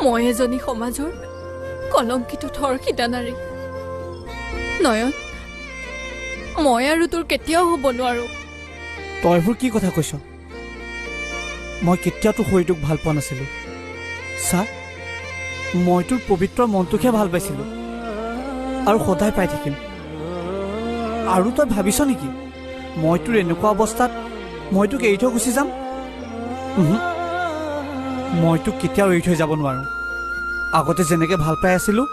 মই এজনী সমাজৰ কলংকিত ধৰ্ষিতা নাৰী। নয়ন, মই আৰু তোৰ কেতিয়াও হ'ব নোৱাৰো। তই এইবোৰ কি কথা কৈছ? মই কেতিয়াও তোৰ শৰীৰটোক ভাল পোৱা নাছিলোঁ। চা, মই তোৰ পবিত্ৰ মনটোকহে ভাল পাইছিলোঁ আৰু সদায় পাই থাকিম। আৰু তই ভাবিছ নেকি মই তোৰ এনেকুৱা অৱস্থাত মই তোক এৰি থৈ গুচি যাম? উহু, মই তোক কেতিয়াও এৰি থৈ যাব নোৱাৰোঁ। আগতে যেনেকৈ ভাল পাই আছিলোঁ,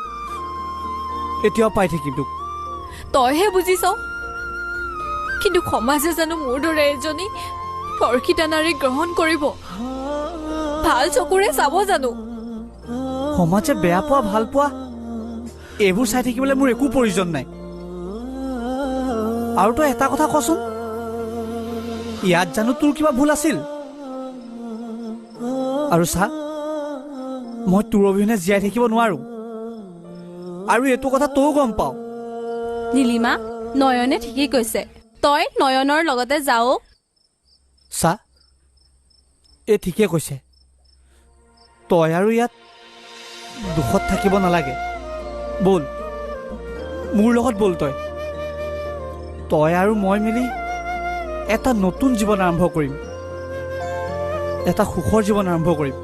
এতিয়াও পাই থাকিম তোক। তইহে বুজিছ, কিন্তু সমাজে জানো মোৰ দৰে এজনী ধৰ্ষিতা নাৰীক গ্ৰহণ কৰিব? ভাল চকুৰে চাব জানো? সমাজে বেয়া পোৱা ভাল পোৱা এইবোৰ চাই থাকিবলৈ মোৰ একো প্ৰয়োজন নাই। আৰু তই এটা কথা কচোন, ইয়াত জানো তোৰ কিবা ভুল আছিল? আৰু চা, মই তোৰ অবিহনে জীয়াই থাকিব নোৱাৰো, আৰু এইটো কথা তয়ো গম পাৱ। নীলিমা, নয়নে ঠিকেই কৈছে, তই নয়নৰ লগতে যাও। চা, এই ঠিকেই কৈছে, তই আৰু ইয়াত দুখত থাকিব নালাগে। ব'ল, মোৰ লগত ব'ল। তই তই আৰু মই মিলি এটা নতুন জীৱন আৰম্ভ কৰিম, এটা সুখৰ জীৱন আৰম্ভ কৰিম।